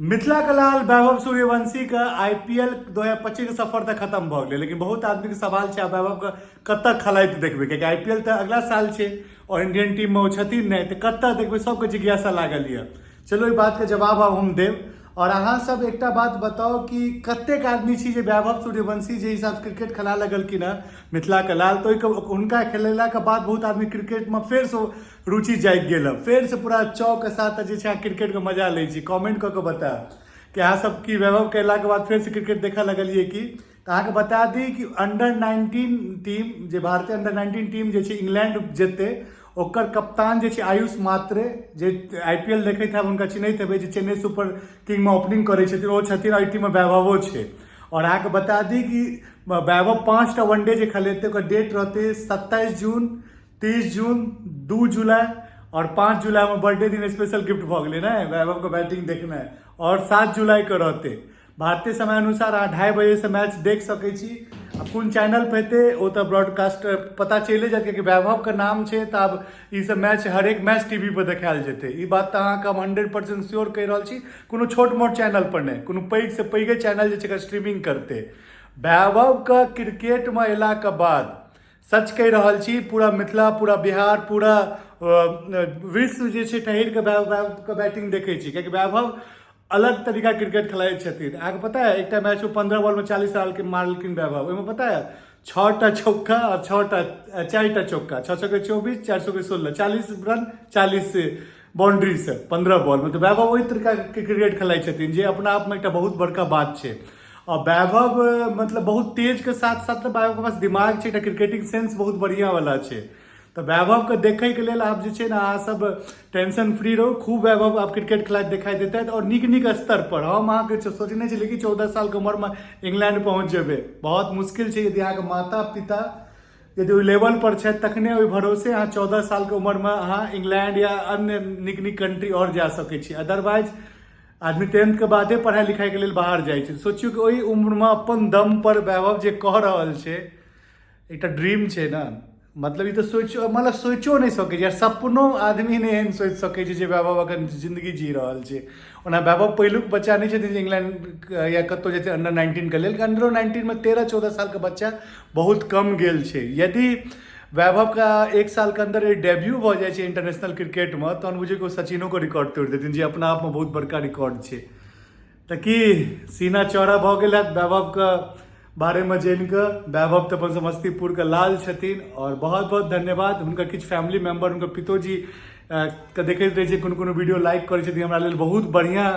मिथिला के लाल वैभव सूर्यवंशी के आईपीएल 2025 के सफर तऽ खत्म भऽ गेलै, लेकिन बहुत आदमी के सवाल छै आब वैभव के कतऽ खेलाइत देखबै, कियाकि आईपीएल तऽ अगला साल छै और इंडियन टीम में ओ छथिन नहि, तऽ कतऽ देखबै, सबके जिज्ञासा लागल यऽ। चलो ई बात के जवाब आब हम देब। और अहाँ सब एकटा बात बताउ कि कतेक आदमी छी जे वैभव सूर्यवंशी जे हिसाब से क्रिकेट खेला लगलखिन हँ मिथिला के लाल, तऽ ओहिके हुनका खेलेलाके बाद बहुत आदमी क्रिकेट में फेरसँ रुचि जागि गेल हँ, फेरसँ पूरा चौक के साथ जे छै अहाँ क्रिकेटके मजा लै छी। कमेंट कऽ कऽ बतायब कि अहाँ सब की वैभव कयलाके बाद फेरसँ क्रिकेट देखऽ लगलियै की। तऽ अहाँके बता दी कि अंडर 19 टीम जे भारतीय अंडर 19 टीम जे छै इंग्लैंड जेतै, ओकर कप्तान जे छै आयुष मात्रे, जे आईपीएल देखैत हैब हुनका चिन्हैत हेबै, जे चेन्नई सुपर किंगमे ओपनिंग करै छथिन ओ छथिन, एहि टीममे वैभवो छै। आओर अहाँके बता दी कि वैभव 5टा वनडे जे खेलेतै ओकर डेट रहतै 27 जून, 30 जून, 2 जुलाई और 5 जुलाई में बर्थडे दिन स्पेशल गिफ्ट भऽ गेलै ने वैभव के बैटिंग देखनाइ, और 7 जुलाई के रहतै भारतीय समय अनुसार अहाँ 2:30 बजे से मैच देख सकै छी। आ कोन चैनल पर हेतै ओ तऽ ब्रॉडकास्ट पता चलि जायत, कियाकि वैभव के नाम छै तऽ आब ई सब मैच हरेक मैच टीवी पर देखायल जेतै। ई बात तऽ अहाँके हम 100% श्योर कहि रहल छी, कोनो छोट मोट चैनल पर नहि, कोनो पैघ से पैघे चैनल जे छै एकर स्ट्रीमिंग करतै। वैभव के क्रिकेट में अयला के बाद सच कहि रहल छी, पूरा मिथिला, पूरा बिहार, पूरा विश्व जे छै ठहरि कऽ वैभवके बैटिंग देखै छी, कियाकि वैभव अलग तरीका क्रिकेट खेलाइत छथिन। अहाँके पता है एकटा मैचमे 15 बॉलमे 40 रन मारलखिन वैभव, ओहिमे पता है 6टा चौका और 4टा चौका, 6 छके 24, 4 छके 16, 40 रन 40 बाउंड्री से 15 बॉलमे। तऽ वैभव ओहि तरीकाके क्रिकेट खेलाइत छथिन जे अपना आपमे एकटा बहुत बड़का बात छै। और वैभव मतलब बहुत तेज के साथ साथ वैभव के पास दिमाग छै, एकटा क्रिकेटिंग सेंस बहुत बढ़िया वाला छै। तऽ वैभव के देखै के लेल आब जे छै ने अहाँ सब टेंशन फ्री रहू, खूब वैभव आब क्रिकेट खेलाइत देखाइ देतै और नीक नीक स्तर पर। हम अहाँके सोचने छलियै कि 14 साल के उम्र में इंग्लैंड पहुँच जेबै, बहुत मुश्किल छै। यदि अहाँके माता पिता यदि ओहि लेवल पर छथि तखने ओहि भरोसे अहाँ 14 साल के उम्र में अहाँ इंग्लैंड या अन्य नीक नीक कंट्री और जा सकै छी। अदरवाइज आदमी 10th के बादे पढ़ाइ लिखाइके लेल बाहर जाइ छै। सोचियौ कि ओहि उम्रमे अपन दम पर वैभव जे कऽ रहल छै, एकटा ड्रीम छै ने, मतलब ई तऽ सोचि मतलब सोचियो नहि सकै छै यार, सपनो आदमी नहि एहन सोचि सकै छै जे वैभव अखन जिन्दगी जी रहल छै। ओना वैभव पहिलुक बच्चा नहि छथिन जे इंग्लैंड या कतहु जेतै अंडर 19 के लेल। अंडरो 19 मे 13-14 सालके बच्चा बहुत कम गेल छै। यदि वैभव का 1 साल के अंदर डेब्यू भऽ जाइ छै इंटरनेशनल क्रिकेटमे, तहन बुझियौ कि ओ सचिनोके रिकॉर्ड तोड़ि देथिन, जे अपना आपमे बहुत बड़का रिकॉर्ड छै। तऽ की सीना चौड़ा भऽ गेल हैत वैभवके बारेमे जानि कऽ। वैभव तऽ अपन समस्तीपुरके लाल छथिन और बहुत बहुत धन्यवाद हुनकर किछु फैमिली मेम्बर, हुनकर पितोजी के देखैत रहै छियै, कोनो कोनो वीडियो लाइक करै छथिन, हमरा लेल बहुत बढ़िआँ